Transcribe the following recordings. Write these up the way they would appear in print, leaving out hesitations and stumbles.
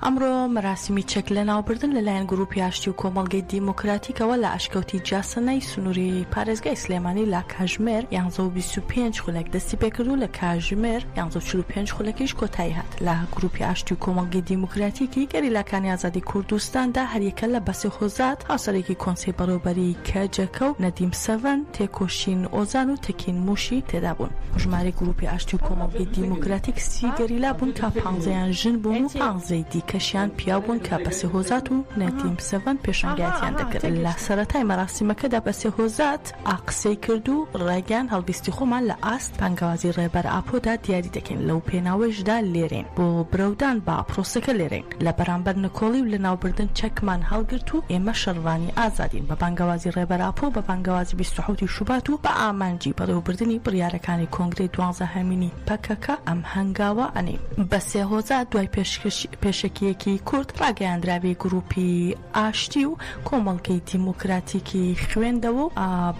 ئەمڕۆ مەراسیمی چەک لەناوبردن لەلایەن گروپی ئاشتی و کۆمەڵگەی دیموکراتیکەوە لە ئەشکەوتی جاسەنای سنووری پارێزگای سلێمانی لە کاژمێر 11:25 خولەک دەستی پێکرد و لە کاژمێر 11:45 خولەکیش کۆتایی هات. لە گروپی ئاشتی و کۆمەڵگەی دیموکراتیکی گەریلاکانی ئازادی کوردستاندا هەریەکە لە بەسێ هۆزات، هاوسەرۆکی کۆنسەی بەڕێوەبەریی کەجەکە و نەدیم سەڤەن، تێکۆشین ئۆزان و تەکین موشی تێدا بوون. ژمارەی گروپی ئاشتی و کۆمەڵگەی دیموکراتیک 30 گەریلا بوون کە پانزەیان ژن بوون و پانزەی دیکەشیان پیاو بوون کە بەسێ هۆزات و نەدیم سەڤەن پێشەنگایەتیان دەکرد. لە سەرەتای مەراسیمەکەدا بەسێ هۆزات قسەی کرد و ڕایگەیاند هەڵویستی خۆمان لە ئاست بانگەوازی ڕێبەر ئاپۆدا دیاری دەکەین، لەو پێناوەیشدا لێرەین بۆ برەودان بە پرۆسەکە لێرەین، لە بەرامبەر نکۆڵی و لەناوبردن چەکمان هەڵگرت و ئێمە شەڕڤانی ئازادین، بە بانگەوازی ڕێبەر ئاپۆ، بە بانگەوازی 27 ی شوبات و بە ئامانجی بەڕێوەبردنی بڕیارەکانی کۆنگرەی دوانزەهەمینی پەکەکە ئەم هەنگاوە ئەنێین. بەسێ هۆزات دوای پێشەکییەکی کورت ڕاگەیاندراوی گروپی ئاشتی و کۆمەڵگەی دیموکراتیکی خوێندەوە و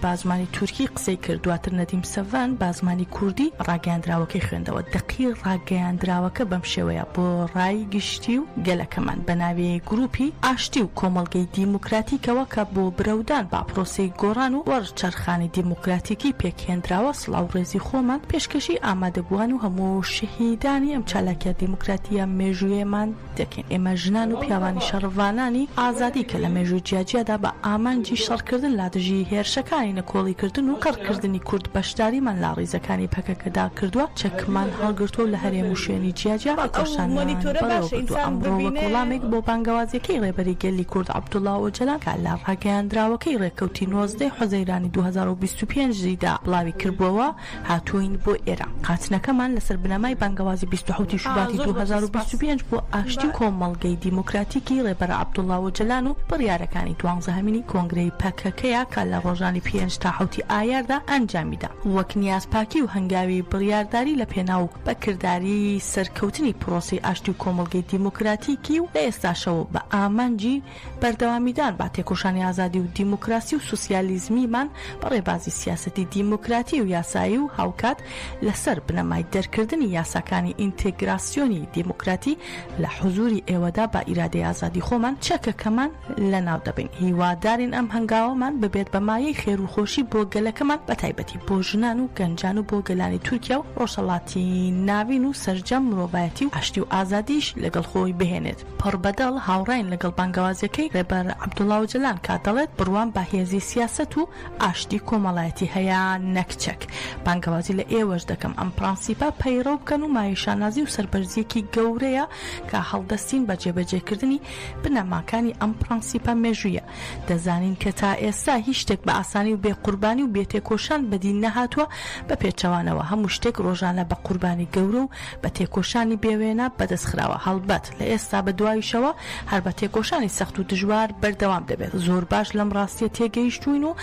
بە زمانی تورکی قسەی کرد، دواتر نەدیم سەڤەن بە زمانی کوردی ڕاگەیاندراوەکەی خوێندەوە. دەقی ڕاگەیاندراوەکە بەم شێوەیە، بۆ ڕای گشتی و گەلەکەمان بە ناوی گروپی ئاشتی و کۆمەڵگەی دیموکراتیکەوە کە بۆ برەودان بە پرۆسەی گۆڕان و وەرچەرخانی دیموکراتیکی پێکهێندراوە سڵاو ڕێزی خۆمان پێشکەشی ئامادەبووان و هەموو شەهیدانی ئەم چالاکیە دیموکراتیە مێژوویەمان دەکەین. ئێمە ژنان و پیاوانی شەڕڤانانی ئازادی کە لە مێژووی جیاجیادا بە ئامانجی شەڕکردن لە دژی هێرشەکانی نکۆڵیکردن و قڕکردنی کورد بەشداریمان لە ڕیزەکانی پەکەکەدا کردووە، چەکمان هەڵگرتووە و لە هەرێم و شوێنی جیاجیا تێکۆشانمان بەڕێوەبردووە. ئەمڕۆ وەک وەڵامێک بۆ بانگەوازییەکەی ڕێبەری گەلی کورد عەبدوڵا ئۆجەلان کە لە ڕاگەیاندراوەکەی ڕێککەوتی 19 حوزەیرانی 2025 دا بڵاویکردبووەوە، هاتووین بۆ ئێرە. هاتنەکەمان لەسەر بنەمای بانگەوازی 27 ی شوباتی 2025 بۆ ئاشتی و کۆمەڵگەی دیموکراتیکی ڕێبەر عەبدوڵا ئۆجەلان و بڕیارەکانی دوانزەهەمینی کۆنگرەی پەکەکەیە کە لە ڕۆژانی پێنج تا حەوتی ئایاردا ئەنجامیدا وەک نیازپاکی و هەنگاوی بڕیارداری لە پێناو بە کرداریی سەرکەوتنی پرۆسەی ئاشتی و کۆمەڵگەی دیموکراتیکی و لە ئێستاشەوە بە ئامانجی بەردەوامیدان بە تێکۆشانی ئازادی و دیموکراسی و سوسیالیزمیمان بە ڕێبازی سیاسەتی دیموکراتی و یاسایی و هاوکات لەسەر بنەمای دەرکردنی یاساکانی ئینتێگراسیۆنی دیموکراتی لە حوزوری ئێوەدا بە ئیرادەی ئازادی خۆمان چەکەکەمان لەناو دەبەین. هیوادارین ئەم هەنگاوەمان ببێت بە مایەی خێر و خۆشی بۆ گەلەکەمان بە تایبەتی بۆ ژنان و گەنجان و بۆ گەلانی تورکیا و ڕۆژهەڵاتی ناوین و سەرجەم مرۆڤایەتی و ئاشتی و ئازادیش لەگەڵ خۆی بهێنێت. پڕ بە دڵ هاوڕاین لەگەڵ بانگەوازیەکەی ڕێبەر عەبدوڵا ئۆجەلان کە دەڵێت بڕوام بە هێزی سیاسەت و ئاشتی کۆمەڵایەتی هەیە نەک چەک. بانگەوازی لە ئێوەش دەکەم ئەم پرەنسیپە پەیڕەو بکەن و مایەی شانازی و سەربەرزیەکی گەورەیە کە هەڵدەستین بە جێبەجێکردنی بنەماکانی ئەم پرەنسیپە مێژوویە. دەزانین کە تا ئێستا هیچ شتێک بە ئاسانی و بێ قوربانی و بێ تێکۆشان بەدی نەهاتووە، بە پێچەوانەوە هەموو شتێک ڕۆژانە بە قوربانی گەورە و بە تێکۆشانی بێ وێنە بەدەست خراوە، هەڵبەت لە ئێستا بە دواویشەوە هەر بە تێکۆشانی سەخت و دژوار بەردەوام دەبێت، زۆر باش لەم ڕاستیە تێگەیشتووین و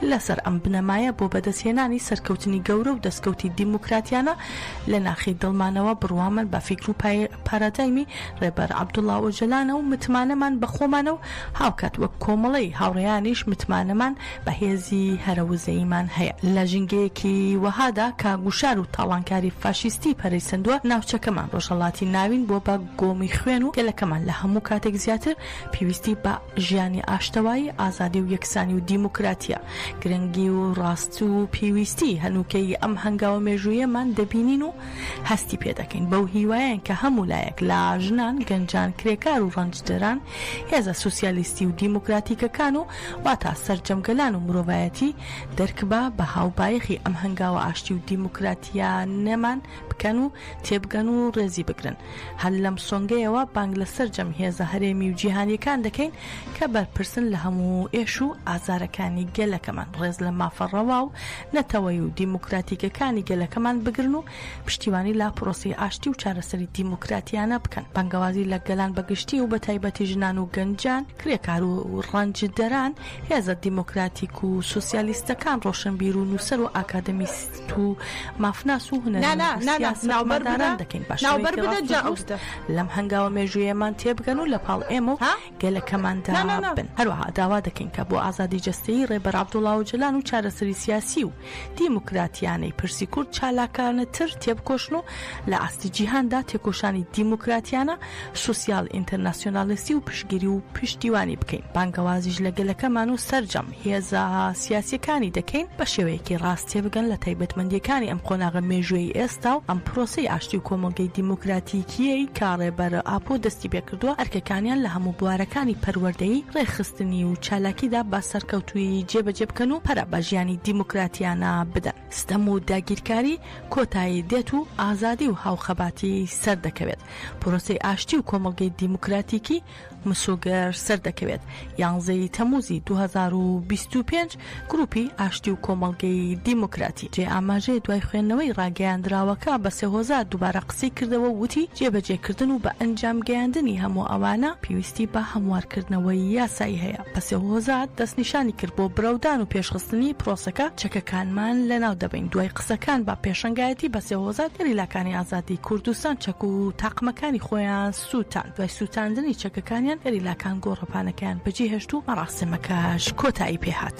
لەسەر ئەم بنەمایە بۆ بەدەستهێنانی سەرکەوتنی گەورە و دەستکەوتی دیموکراتیانە لە ناخی دڵمانەوە بڕوامان بە فیکر و پارادایمی ڕێبەر عەبدوڵا ئۆجەلانە و متمانەمان بە خۆمانە و هاوکات وەک کۆمەڵەی هاوڕێیانیش متمانەمان بە هێزی هەرە وزەییمان هەیە. لە ژینگەیەکی وەهادا کە گوشار و تاڵانکاری فاشیستی پەرەی سەندووە، ناوچەکەمان، ڕۆژهەڵاتی ناوین، بووە بە گۆمی خوێن و گەلەکەمان لە هەموو کاتێک زیاتر پێویستی بە ژیانی ئاشتەوایی، ئازادی و یەکسانی و دیموکراتییە. گرنگی و ڕاست و پێویستی هەنووکەیی ئەم هەنگاوە مێژوویەمان دەبینین و هەستی پێ دەکەین. بەو هیوایەین کە هەموو لایەک لە ژنان، گەنجان، کرێکار و ڕەنجدەران، هێزە سوسیالیستی و دیموکراتیکەکان و واتا سەرجەم گەلان و مرۆڤایەتی دەرک بە بەها و بایەخی ئەم هەنگاوە ئاشتی و دیموکراتیانەمان بکەن و تێبگەن و ڕێزی بگرن. هەر لەم سۆنگەیەوە بانگ لە سەرجەم هێزە هەرێمی و جیهانیەکان دەکەین کە بەرپرسن لە هەموو ئێش و ئازارەکانی گەلەکەمان ڕێز لە مافە ڕەوا و نەتەوەیی و دیموکراتیکەکانی گەلەکەمان بگرن و پشتیوانی لە پرۆسەی ئاشتی و چارەسەری دیموکراتیانە بکەن. بانگەوازی لە گەلان بە گشتی و بە تایبەتی ژنان و گەنجان، کرێکار و ڕەنجدەران، هێزە دیموکراتیک و سۆسیالیستەکان، ڕۆشنبیر و نووسەر و ئاکادمیست و مافناس و هونەرمەند و سیاسەتمەداران دەکەین بە شێوەیەکی ڕاست و دروست لەم هەنگاوە مێژوویەمان تێبگەن و لە پاڵ ئێمە و گەلەکەماندا بن. هەروەها داوا دەکەین کە بۆ ئازادی جەستەیی ڕێبەر عەبدوڵا ئۆجەلان و چارەسەری سیاسی و دیموکراتیانەی پرسی کورد چالاکانەتر تێبکۆشن و لە ئاستی جیهاندا تێکۆشانی دیموکراتیانە سوسیال ئینتەرناسیۆنالیستی و پشتگیری و پشتیوانی بکەین. بانگەوازیش لە گەلەکەمان و سەرجەم هێزە سیاسیەکانی دەکەین بە شێوەیەکی ڕاست تێبگەن لە تایبەتمەندیەکانی ئەم قۆناغە مێژوویەی ئێستا و ئەم پرۆسەی ئاشتی و کۆمەڵگەی دیموکراتیکیەی کە ڕێبەر ئاپۆ دەستی پێکردووە ئەرکەکانیان لە هەموو بوارەکانی پەروەردەیی، ڕێکخستنی و چالاکیدا بە سەرکەوتوویی جێبەجێ بکەن و پەرە بە ژیانی دیموکراتیانە بدەن. ستەم و داگیرکاری کۆتایی دێت و ئازادی و هاوخەباتی سەردەکەوێت. پرۆسەی ئاشتی و کۆمەڵگەی دیموکراتیکی مسۆگەر سەردەکەوێت. یانزە ی تەمووزی 2025 گروپی ئاشتی و کۆمەڵگەی دیموکراتی. جێی ئاماژەیە دوای خوێندنەوەی ڕاگەیاندراوەکە بەسێ هۆزات دووبارە قسەی کردەوە و وتی، جێبەجێکردن و بە ئەنجام گەیاندنی هەموو ئەوانە پێویستی بە هەموارکردنەوەی یاسایی هەیە. بەسێ هۆزات دەستنیشانی کرد بۆ برەودان و پێشخستنی پرۆسەکە چەکەکانمان لەناو دەبەین. دوای قسەکان بە پێشەنگایەتی بەسێ هۆزات گەریلاکانی ئازادی کوردستان چەک و تاقمەکانی خۆیان سووتاند. دوای سووتاندنی چەکەکانیان گەریلاکان گۆڕەپانەکەیان بەجێهێشت و مەراسیمەکەش کۆتایی پێهات.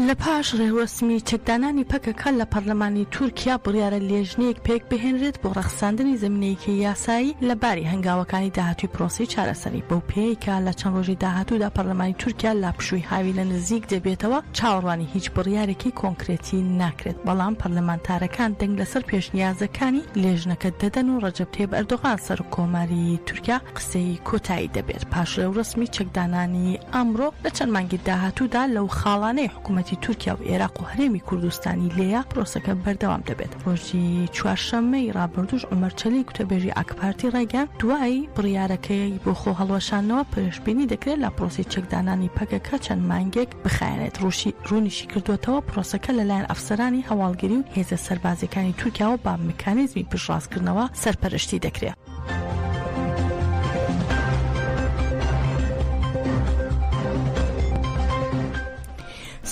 لە پاش ڕێوڕەسمی چەکدانانی پەکەکە لە پەرلەمانی تورکیا بڕیارە لێژنەیەک پێکبهێنرێت بۆ ڕەخساندنی زەمینەیەکی یاسایی لە باری هەنگاوەکانی داهاتووی پرۆسەی چارەسەری، بەو پێیەی کە لە چەند ڕۆژی داهاتوودا پەرلەمانی تورکیا لە پشووی هاوینە نزیک دەبێتەوە چاوەڕوانی هیچ بڕیارێکی کۆنکرێتی ناکرێت، بەڵام پەرلەمانتارەکان دەنگ لەسەر پێشنیازەکانی لێژنەکە دەدەن و ڕەجەب تەیب ئەردۆغان سەرۆک کۆماری تورکیا قسەی کۆتایی دەبێت پاش ڕێوڕەسمی چەکدانانی ئەمڕۆ لە چەند مانگی داهاتوودا لەو خاڵانەی حکوومەتی تورکیا و ئێراق و هەرێمی کوردستانی لێیە پرۆسەکە بەردەوام دەبێت. ڕۆژی چوارشەممەی ڕابردووش عومەر چەلیک گوتەبێژی ئاکپارتی ڕایگەیاند، دوای بڕیارەکەی بۆ خۆهەڵوەشاندنەوە پێشبینی دەکرێت لە پرۆسەی چەکدانانی پەکەکە چەند مانگێک بخایەنێت. ڕوونیشیکردووەتەوە، پرۆسەکە لەلایەن ئەفسەرانی هەواڵگری و هێزە سەربازییەکانی تورکیاوە بە میکانیزمی پشتڕاستکردنەوە سەرپەرشتی دەکرێت.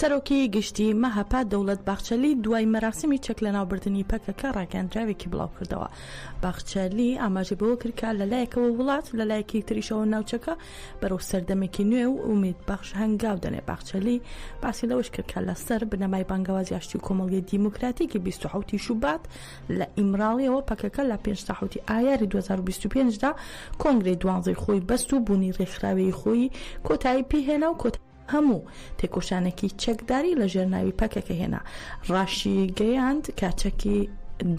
سەرۆکی گشتی مەهەپە دەوڵەت باخچەلی دوای مەراسیمی چەک لەناوبردنی پەکەکە ڕاگەیاندراوێکی بڵاوکردەوە. باخچەلی ئاماژەی بەوە کرد کە لەلایەکەوە وڵات لەلایەکی تریشەوە ناوچەکە بەرەو سەردەمێکی نوێ و ئومێد بەخش هەنگاو دەنێ. باخچەلی باسی لەوەش کرد کە لەسەر بنەمای بانگەوازی ئاشتی و کۆمەڵگەی دیموکراتیکی 27 شوبات لە ئیمراڵیەوە پەکەکە لە 5 تا 7 ئایاری 2025 دا کۆنگرەی دوانزەی خۆی بەست و بوونی ڕێکخراوەیی خۆی کۆتایی پێهێنا و کۆتایی هەموو تێکۆشانێکی چەکداری لە ژێر ناوی پەکەکە هێنا. ڕاشیگەیاند کە چەکی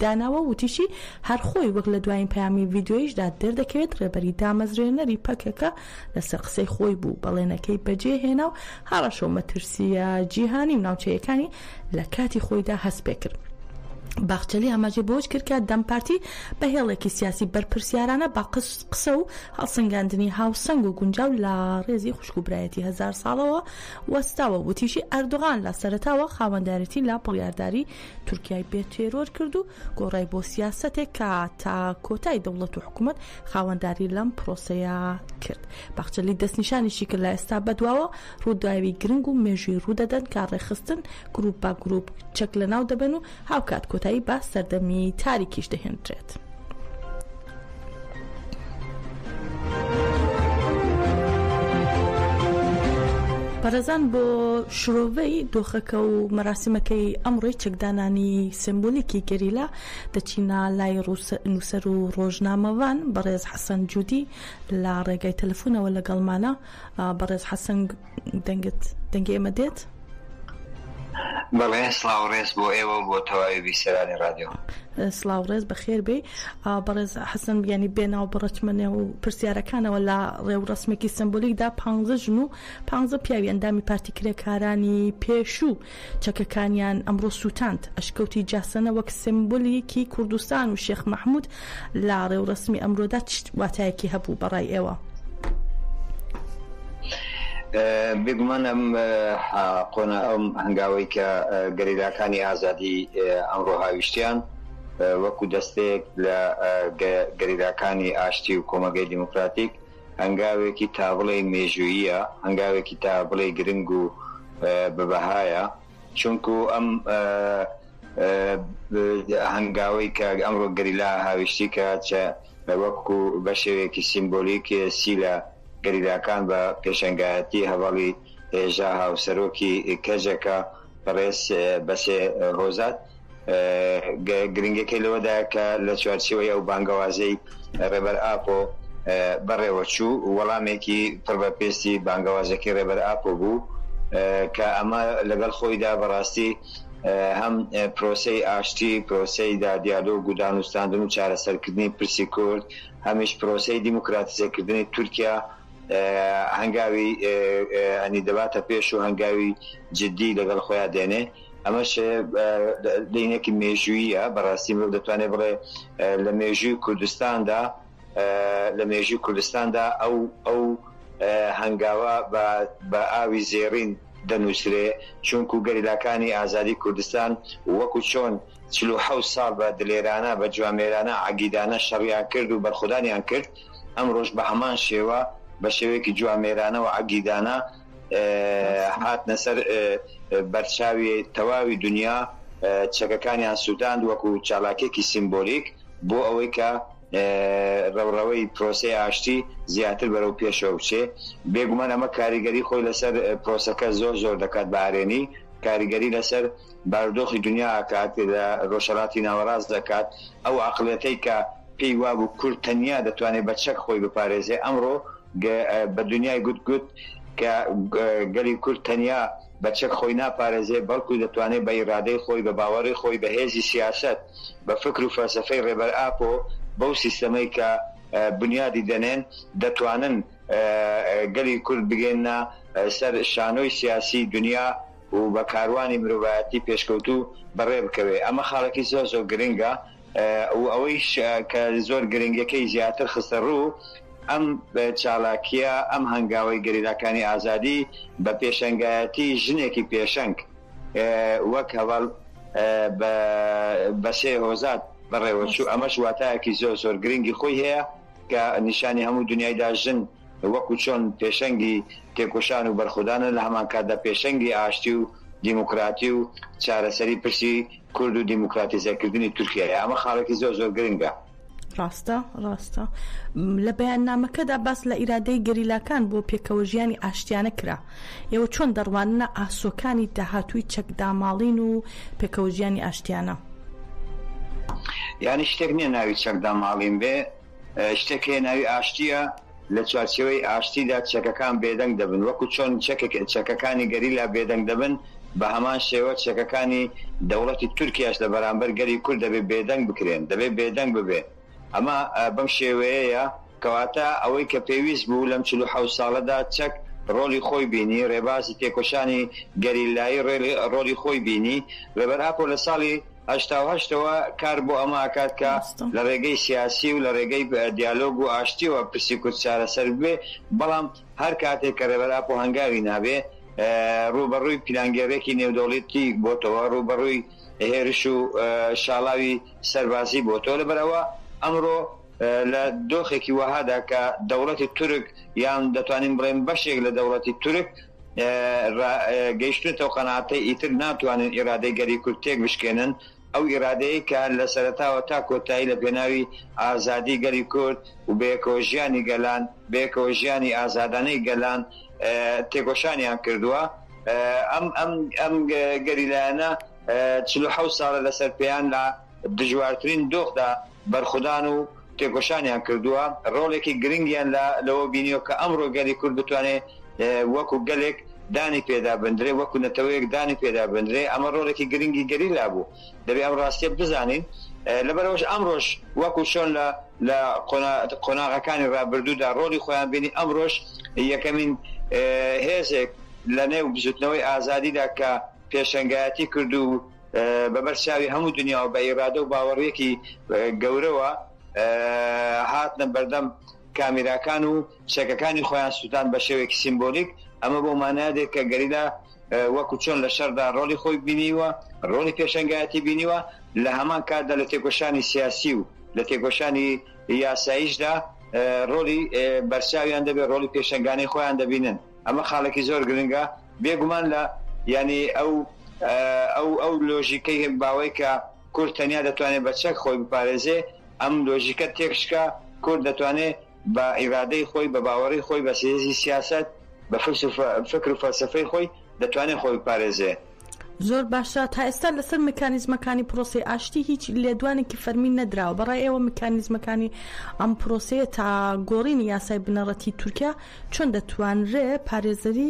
داناوە و وتیشی، هەر خۆی وەک لە دوایین پەیامی ڤیدیۆییشدا دەردەکەوێت ڕێبەری دامەزرێنەری پەکەکە لەسەر قسەی خۆی بوو، بەڵێنەکەی بەجێ هێنا و هەڕەشە و مەترسییە جیهانی و ناوچەیەکانی لە کاتی خۆیدا هەست پێکرد. باخچەلی ئاماژەی بەوەش کرد کە دەم پارتی بە هێڵێکی سیاسی بەرپرسیارانە بە قسە و هەڵسەنگاندنی هاوسەنگ و گونجاو لە ڕێزی خوشک و برایەتی هەزار ساڵەوە وەستاوە، وتیشی، ئەردۆغان لە سەرەتاوە خاوەندارێتی لە بڕیارداری تورکیای بێ تێرۆر کرد و گۆڕای بۆ سیاسەتێک کە تا کۆتای دەوڵەت و حکومەت خاوەنداری لەم پرۆسەیە کرد. باخچەلی دەستنیشانیشی کرد لە ئێستا بەدواوە ڕووداوی گرنگ و مێژووی ڕوودەدەن کە ڕێکخستن گروپ بە گروپ چەک لەناو دەبەن و هاوکات کۆتایی بە سەردەمی تاریکیش دەهێندرێت. بەڕێزان بۆ شرۆڤەی دۆخەکە و مەراسیمەکەی ئەمڕۆی چەکدانانی سمبولیکی گەریلا دەچینە لای نووسەر و ڕۆژنامەوان بەڕێز حەسەن جودی لە ڕێگای تەلەفۆنەوە لەگەڵمانە بەڕێز حەسەن دەنگت دەنگی ئێمە دێت؟ بەڵێ سڵاو ڕێز بۆ ئێوە و بۆ تەواوی بیسەرانی ڕادیۆ. سڵاو ڕێز بەخێر بێی بەڕێز حەسەن ینی بێ ناو بڕچمە نێو پرسیارەکانەوە لە ڕێوڕەسمێکی سەمبولیکدا پانزە ژن و پانزە پیاوی ئەندامی پارتی کرێکارانی پێشوو چەکەکانیان ئەمڕۆ سووتاند. ئەشکەوتی جاسەنە وەک سمبولیکی کوردستان و شێخ مەحمود لە ڕێوڕەسمی ئەمرۆدا چ واتایەکی هەبوو بە ڕای ئێوە؟ بێگومان ئەم قۆنا ئەم هەنگاوەی کە گەریلاکانی ئازادی ئەمڕۆ هاویشتیان وەکو دەستەیەک لە گەریلاکانی ئاشتی و کۆمەگەی دیموکراتیک هەنگاوێکی تا بڵێی مێژووییە، هەنگاوێکی تا بڵێی گرنگ و بە بەهایە، چونکو ئەم هەنگاوەی کە ئەمڕۆ گەریلا هاویشتی کە چە وەکو بە شێوەیەکی سیمبۆلیک سی لە. گەریلاکان بە پێشەنگایەتی هەڤاڵی هێژا هاوسەرۆکی کەجەکە بەڕێز بەسێ هۆزات گرنگەکەی لەوەدایە کە لە چوارچێوەی ئەو بانگەوازەی ڕێبەر ئاپۆ بەڕێوەچوو، وەڵامێکی پڕ بە پێستی بانگەوازەکەی ڕێبەر ئاپۆ بوو کە ئەمە لەگەڵ خۆیدا بەڕاستی هەم پرۆسەی ئاشتی، پرۆسەی دیالۆگ و دانوستاندن و چارەسەرکردنی پرسی کورد، هەمیش پرۆسەی دیموکراتیزەکردنی تورکیا هەنگاوی ئەنی دەباتە پێش و هەنگاوی جدی لەگەڵ خۆیان دێنێ. ئەمەش دینێکی مێژوویە بەڕاستی مرۆڤ دەتوانێت بڵێ لە مێژووی کوردستاندا لە مێژووی کوردستاندا ئەو ئەو هەنگاوە بە ئاوی زێڕین دەنووسرێ چونکو گەریلاکانی ئازادی کوردستان وەکو چۆن 47 ساڵ بە دلێرانە بە جوامێرانە عەگیدانە شەڕیان کرد و بەرخودانیان کرد ئەمڕۆش بە هەمان شێوە بە شێوەیەکی جوامێرانە و عەگیدانە هاتنە سەر بەرچاوی تەواوی دنیا چەکەکانیان سووتاند وەکو چالاکیەکی سیمبۆلیک بۆ ئەوەی کە ڕەوڕەوەی پرۆسەی ئاشتی زیاتر بەرەو پێشەوە بچێ. بێگومان ئەمە کاریگەری خۆی لەسەر پرۆسەکە زۆر زۆر دەکات بە ئەرێنی، کاریگەری لەسەر بارودۆخی دنیا ئەکات، لە ڕۆژهەڵاتی ناوەڕاست دەکات. ئەو عەقڵیەتەی کە پێی وابوو کورد تەنیا دەتوانێ بە چەک خۆی بپارێزێ، ئەمڕۆ بە دنیای گوت گوت کە گەلی کورد تەنیا بە چەک خۆی ناپارێزێ، بەڵکو دەتوانێ بە ئیرادەی خۆی، بە باوەڕی خۆی، بە هێزی سیاسەت، بە فکر و فەلسەفەی ڕێبەر ئاپۆ، بەو سیستەمەی کە بنیادی دەنێن، دەتوانن گەلی کورد بگەیننە سەر شانۆی سیاسی دنیا و بە کاروانی مرۆڤایەتی پێشکەوتوو بەڕێ بکەوێ. ئەمە خاڵێکی زۆر زۆر گرنگە و ئەوەیش کە زۆر گرنگیەکەی زیاتر خستە ڕوو، ئەم چالاکییە، ئەم هەنگاوەی گەریلاکانی ئازادی بە پێشەنگایەتی ژنێکی پێشەنگ وەک هەڤاڵ بەسێ هۆزات بەڕێوەچوو، ئەمەش واتایەکی زۆر زۆر گرنگی خۆی هەیە کە نیشانی هەموو دنیای دا ژن وەکو چۆن پێشەنگی تێکۆشان و بەرخودانە لە هەمانکاتدا پێشەنگی ئاشتی و دیموکراتی و چارەسەری پرسی کورد و دیموکراتیزەکردنی تورکیایە، ئەمە خاڵێکی زۆر زۆر گرنگە. ڕاستە ڕاستە. لە بەیاننامەکەدا باس لە ئیرادەی گەریلاکان بۆ پێکەوەژیانی ئاشتیانە کرا. ئێوە چۆن دەڕواننە ئاسۆکانی داهاتووی چەکداماڵین و پێکەوەژیانی ئاشتیانە؟ یانی شتێک نییە ناوی چەکداماڵین بێ، شتێک هەیە ناوی ئاشتییە، لە چوارچێوەی ئاشتیدا چەکەکان بێدەنگ دەبن، وەکو چۆن چەکەکانی گەریلا بێدەنگ دەبن، بە هەمان شێوە چەکەکانی دەوڵەتی تورکیاش لە بەرامبەر گەلی کورد دەبێ بێدەنگ بکرێن، دەبێ بێدەنگ ببێ. ئەمە بەم شێوەیەیە. کەواتە ئەوەی کە پێویست بوو لەم 47 ساڵەدا چەک ڕۆڵی خۆی بینی، ڕێبازی تێکۆشانی گەریلایی ڕۆڵی خۆی بینی. ڕێبەر ئاپۆ لە ساڵی 88 ەوە کار بۆ ئەمە ئەکات کە لە ڕێگەی سیاسی و لە ڕێگەی دیالۆگ و ئاشتیەوە پرسی کورد چارەسەر ببێ، بەڵام هەر کاتێک کە ڕێبەر ئاپۆ هەنگاوی نابێ ڕووبەڕووی پیلانگێڕیەکی نێودەوڵەتی بۆتەوە، ڕووبەڕووی هێرش و شاڵاوی سەربازی بۆتەوە، لەبەرئەوە ئەمڕۆ لە دۆخێکی وەهادا کە دەوڵەتی تورک یان دەتوانین بڵێین بەشێک لە دەوڵەتی تورک گەیشتونەتە ئەو قەناعەتەی ئیتر ناتوانن ئیرادەی گەلی کورد تێک بشکێنن، ئەو ئیرادەیەی کە لە سەرەتاوە تا کۆتایی لە پێناوی ئازادی گەلی کورد و بەیەکەوە ژیانی گەلان، بەیەکەوە ژیانی ئازادانەی گەلان تێکۆشانیان کردووە، ئەم ئەم ئەم گەریلایانە 47 ساڵە لەسەر پێیان لە دژوارترین دۆخدا بەرخودان و تێکۆشانیان کردووە، ڕۆڵێکی گرنگیان لە لەوە بینیوە کە ئەمڕۆ گەلی کورد بتوانێ وەکو گەلێک دانی پێدا بندرێ، وەکو نەتەوەیەک دانی پێدا بندرێ، ئەمە ڕۆڵێکی گرنگی گەریلا بوو، دەبێ ئەم ڕاستیە بزانین، لەبەرئەوەش ئەمڕۆش وەکو چۆن لە لە قۆناغەکانی ڕابردوودا ڕۆڵی خۆیان بینی، ئەمڕۆش یەکەمین هێزێک لە نێو بزوتنەوەی ئازادیدا کە پێشەنگایەتی کرد و بە بەر چاوی هەموو دنیاوە بە ئیرادە و باوەڕیەکی گەورەوە هاتنە بەردەم کامیراکان و چەکەکانی خۆیان سوتاند بە شێوەیەکی سیمبۆلیک، ئەمە بەو مانایە دێت کە گەریلا وەکو چۆن لە شەڕدا ڕۆڵی خۆی بینیوە، ڕۆڵی پێشەنگایەتی بینیوە، لە هەمان کاتدا لە تێکۆشانی سیاسی و لە تێکۆشانی یاساییشدا ڕۆڵی بەرچاویان دەبێت، ڕۆڵی پێشەنگانەی خۆیان دەبینن. ئەمە خاڵێکی زۆر گرنگە. بێگومان لە یانی ئەو ئەو ئەو لۆژیکەی باوەی کە کورد تەنیا دەتوانێت بە چەک خۆی بپارێزێ، ئەم لۆژیکە تێکشکا، کورد دەتوانێ. بە ئیرادەی خۆی، بە باوەڕی خۆی، بە هێزی سیاسەت، بە فکر و فەلسەفەی خۆی دەتوانێ خۆی بپارێزێ. زۆر باشە، تا ئێستا لەسەر مکانیزمەکانی پرۆسەی ئاشتی هیچ لێدوانێکی فەرمی نەدراوە، بەڕای ئێوە مکانیزمەکانی ئەم پرۆسەیە تا گۆڕینی یاسای بنەڕەتی تورکیا چۆن دەتوانرێ پارێزەری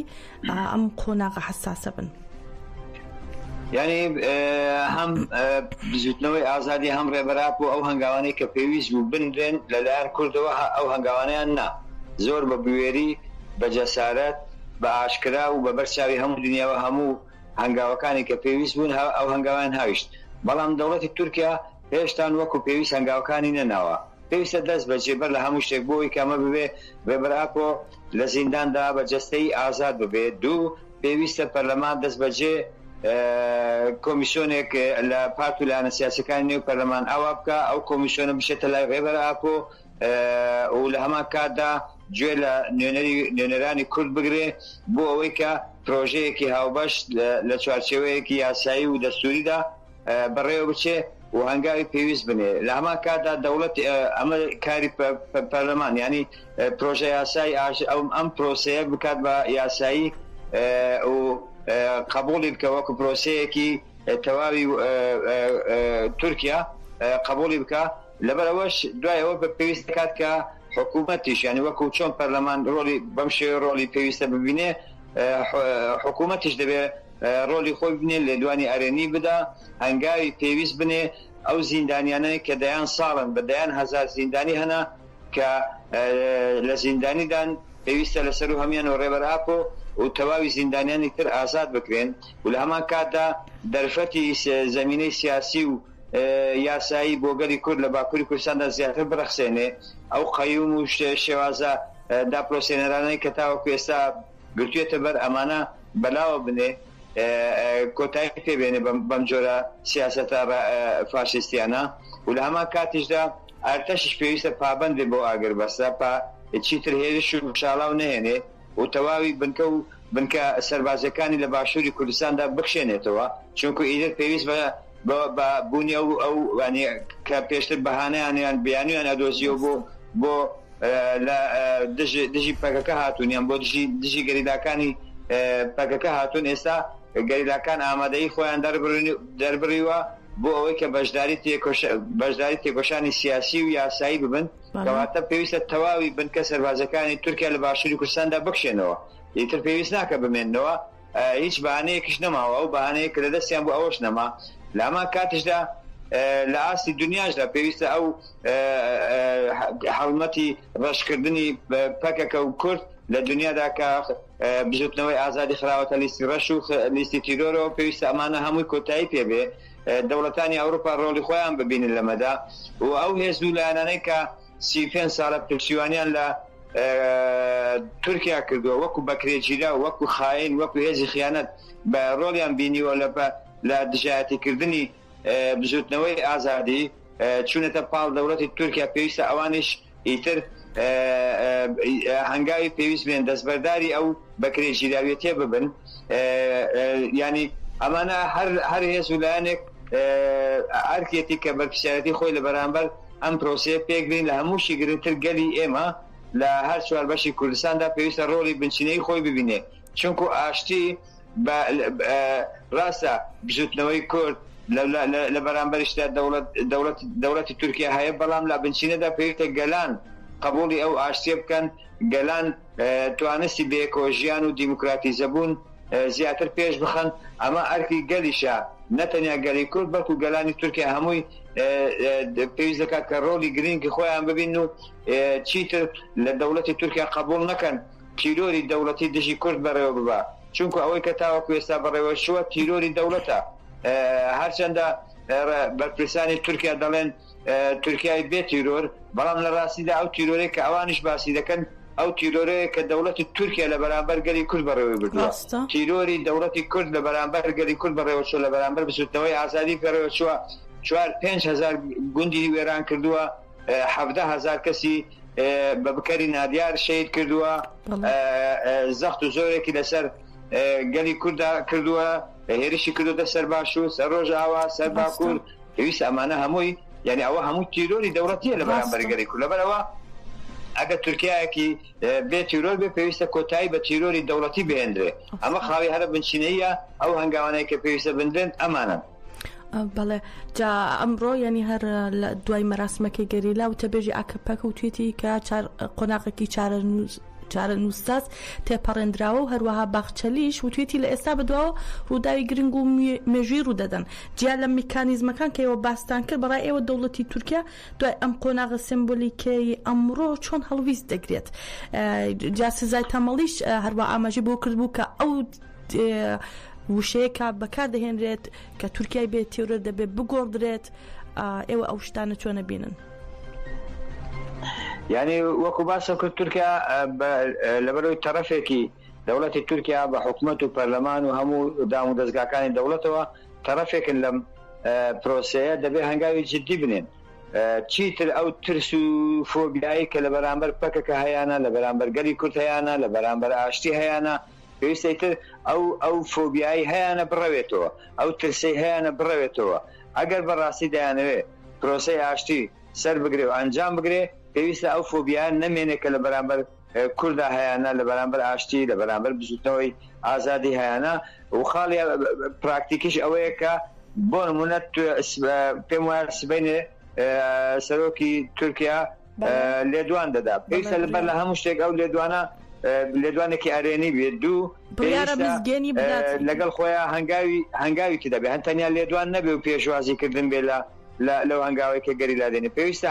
ئەم قۆناغە حەساسە بن؟ یانی هەم بزوتنەوەی ئازادی هەم ڕێبەر ئاپۆ ئەو هەنگاوانەی کە پێویست بوو بنرێن لەلایەن کوردەوە ئەو هەنگاوانەیان نا زۆر بە بوێری بە جەسارەت بە ئاشکرا و بە بەر چاوی هەموو دنیاوە هەموو هەنگاوەکانی کە پێویست بوون ئەو هەنگاویان هاویشت بەڵام دەوڵەتی تورکیا هێشتان وەکو پێویست هەنگاوەکانی نەناوە پێویستە دەست بەجێ بەر لە هەموو شتێک بۆ ئەوەی کە ئەمە ببێ ڕێبەر ئاپۆ لە زینداندا بە جەستەیی ئازاد ببێ دوو پێویستە پەرلەمان دەستبەجێ کۆمیسیۆنێک لە پارت و لایەنە سیاسیەکانی نێو پەرلەمان ئاوا بکا، ئەو کۆمیسیۆنە بچێتە لای ڕێبەر ئاپۆ و لە هەمان کاتدا گوێ لە نوێنەری نوێنەرانی کورد بگرێ بۆ ئەوەی کە پرۆژەیەکی هاوبەش لە چوارچێوەیەکی یاسایی و دەستووریدا بەڕێوە بچێ و هەنگاوی پێویست بنێ. لە هەمان کاتدا دەوڵەت ئەمە کاری پەرلەمان یانی پرۆژە یاسای ئەم پرۆسەیە بکات بە یاسایی و قبوڵی بکە وەکو پرۆسەیەکی تەواوی تورکیا قبوڵی بکە لەبەر ئەوەش دوای ئەوە بە پێویست دەکات کە حکوومەتیش یانی وەکو چۆن پەرلەمان ڕۆڵی بەم شێوەیە ڕۆڵی پێویستە ببینێ حکوومەتیش دەبێ ڕۆڵی خۆی ببینێ لێدوانی ئەرێنی بدا هەنگاوی پێویست بنێ ئەو زیندانیانەی کە دەیان ساڵن بە دەیان هەزار زیندانی هەنە کە لە زیندانیدان پێویستە لە سەروو هەموویانەوە ڕێبەر ئاپۆ و تەواوی زیندانیانی تر ئازاد بکرێن و لە هەمان کاتدا دەرفەتی زەمینەی سیاسی و یاسایی بۆ گەلی کورد لە باکووری کوردستاندا زیاتر بڕەخسێنێ ئەو قەیوم و شێوازە داپڵۆسێنەرانەی کە تاوەکو ئێستا گرتوویەتە بەر ئەمانە بەلاوە بنێ کۆتایی پێ بێنێ بەم جۆرە سیاسەتە فاشیستیانە و لە هەمان کاتیشدا ئەرتەشیش پێویستە پابەند بێ بەو ئاگربەستە پا چیتر هێرش و شاڵاو نەهێنێ و تەواوی بنکە و بنکە سەربازیەکانی لە باشووری کوردستاندا بکشێنێتەوە چونکو ئیتر پێویست بە بە بوونی ئەو ئەو کە پێشتر بەهانەیان یان بیانویان ئەدۆزیەوە بۆ بۆ لە دژی پەکەکە هاتوون یان بۆ دژی دژی گەریلاکانی پەکەکە هاتوون ئێستا گەریلاکان ئامادەیی خۆیان دەربڕیوە بۆ ئەوەی کە بەشداری بەشداری تێکۆشانی سیاسی و یاسایی ببن کەواتە پێویستە تەواوی بنکە سەربازەکانی تورکیا لە باشووری کوردستاندا بکشێنەوە ئیتر پێویست ناکە بمێننەوە هیچ بەهانەیەکیش نەماوە، ئەو بەهانەیە کە لە دەستیان بوو ئەوەش نەما. لە هەمان کاتیشدا لە ئاستی دنیاشدا پێویستە ئەو هەڵمەتی ڕەشکردنی پەکەکە و کورد لە دنیادا کە بزوتنەوەی ئازادی خراوەتە لیستی ڕەش و لیستی تیرۆرەوە پێویستە ئەمانە هەمووی کۆتایی پێ بێ. دەوڵەتانی ئەوروپا ڕۆڵی خۆیان ببینن لەمەدا و ئەو هێز و لایەنانەی کە 35 ساڵە پشتیوانیان لە تورکیا کردووە وەکو بەکرێگیراو، وەکو خائین، وەکو هێزی خیانەت بە ڕۆڵیان بینیوە لە لە دژایەتی کردنی بزوتنەوەی ئازادی چونەتە پاڵ دەوڵەتی تورکیا پێویستە ئەوانیش ئیتر هەنگاوی پێویست بێن دەستبەرداری ئەو بەکرێگیراویەتیە ببن یانی ئەمانە هەر هەر هێز و لایەنێک ئەرکێتی کە بەرپرسیارەتی خۆی لە بەرامبەر ئەم پرۆسەیە پێک بێنین، لە هەمووشی گرنگتر گەلی ئێمە لە هەر چوار بەشی کوردستاندا پێویستە ڕۆڵی بنچینەیی خۆی ببینێ، چونکو ئاشتی بە ڕاستە بزوتنەوەی کورد لە بەرامبەریشدا دەوڵەت دەوڵەت دەوڵەتی تورکیا هەیە، بەڵام لە بنچینەدا پێویستە گەلان قبوڵی ئەو ئاشتیە بکەن، گەلان توانستی بەیەکەوە ژیان و دیموکراتیزەبوون زیاتر پێش بخەن، ئەمە ئەرکی گەلیشە، نە تەنیا گەلی کورد بەڵکو گەلانی تورکیا هەمووی پێویست دەکات کە ڕۆڵی گرنگی خۆیان ببین و چیتر لە دەوڵەتی تورکیا قبوڵ نەکەن تیرۆری دەوڵەتی دژی کورد بەڕێوە ببا، چونکو ئەوەی کە تاوەکو ئێستا بەڕێوە چووە تیرۆری دەوڵەتە، هەرچەندە بەرپرسانی تورکیا دەڵێن تورکیای بێ تیرۆر، بەڵام لە ڕاستیدا ئەو تیرۆرەی کە ئەوانیش باسی دەکەن ئەو تیرۆرەیە کە دەوڵەتی تورکیا لە بەرامبەر گەلی کورد بەڕێوەی بردووە. تیرۆری دەوڵەتی کورد لە بەرامبەر گەلی کورد بەڕێوە چووە، لە بەرامبەر بزووتنەوەی ئازادی بەڕێوە چووە، چوار 5000 گوندی وێران کردووە، 17 هەزار کەسی بە بکەری نادیار شەهید کردووە، زەخت و زۆرێکی لەسەر گەلی کورددا کردووە، هێرشی کردووەتە سەر باشوور، سەر ڕۆژئاوا، سەر باکوور. پێویستە ئەمانە هەمووی یانی ئەوە هەموو تیرۆری دەوڵەتیە لە بەرامبەر گەلی کورد لەبەرئەوە. ئەگەر تورکیایەکی بێ تیرۆر بێ پێویستە کۆتایی بە تیرۆری دەوڵەتی بهێندرێ. ئەمە خاڵی هەرە بنچینەییە، ئەو هەنگاوانەی کە پێویستە بنرێن ئەمانەن. بەڵێ جا ئەمڕۆ یانی هەر لە دوای مەراسمەکەی گەریلا وتەبێژی ئاکەپە وتویەتی کە قۆناغێکی چارەنووس چارەنووسساز تێپەڕێندراوە و هەروەها باخچەلیش وتویەتی لە ئێستا بەدواوە ڕووداوی گرنگ و مێژووی ڕوودەدەن. جیا لە میکانیزمەکان کە ئێوە باستان کرد، بەڕای ئێوە دەوڵەتی تورکیا دوای ئەم قۆناغە سێمبولیکەی ئەمڕۆ چۆن هەڵویست دەگرێت؟ جا سزای تەمەڵیش هەروە ئاماژەی بۆ کردبوو کە ئەو وشەیە کە بەکار دەهێنرێت کە تورکیای بێ تێرۆر دەبێت بگۆڕدرێت، ئێوە ئەو شتانە چۆن ئەبینن؟ یانی وەکو باسم کرد تورکیا لەبەرەوەی تەڕەفێکی دەوڵەتی تورکیا بە حکومەت و پەرلەمان و هەموو دام و دەزگاکانی دەوڵەتەوە تەڕەفێکن لەم پرۆسەیە دەبێ هەنگاوی جدی بنێن چیتر ئەو ترس و فۆبیایی کە لە بەرامبەر پەکەکە هەیانە لە بەرامبەر گەلی کورد هەیانە لە بەرامبەر ئاشتی هەیانە پێویستە ئیتر ئەو ئەو فۆبیایی هەیانە بڕەوێتەوە ئەو ترسەی هەیانە بڕەوێتەوە ئەگەر بە ڕاستی دەیانەوێ پرۆسەی ئاشتی سەر بگرێ و ئەنجام بگرێ پێویستە ئەو فۆبیایە نەمێنێ کە لە بەرامبەر کوردا هەیانە لە بەرامبەر ئاشتی لە بەرامبەر بزوتنەوەی ئازادی هەیانە و خاڵی پراکتیکیش ئەوەیە کە بۆ نمونە پێم وایە سبەینێ سەرۆکی تورکیا لێدوان دەدا پێویستە لەبەر لە هەموو شتێک ئەو لێدوانە لێدوانێکی ئەرێنی بێت دوو بڕیارە مزگێنی بدات لەگەڵ خۆیان هەنگاوی هەنگاوێکی دەبێ هەن تەنیا لێدوان نەبێ و پێشوازی کردن بێ لە لەو هەنگاوەی کە گەریلا دێنێ پێویستە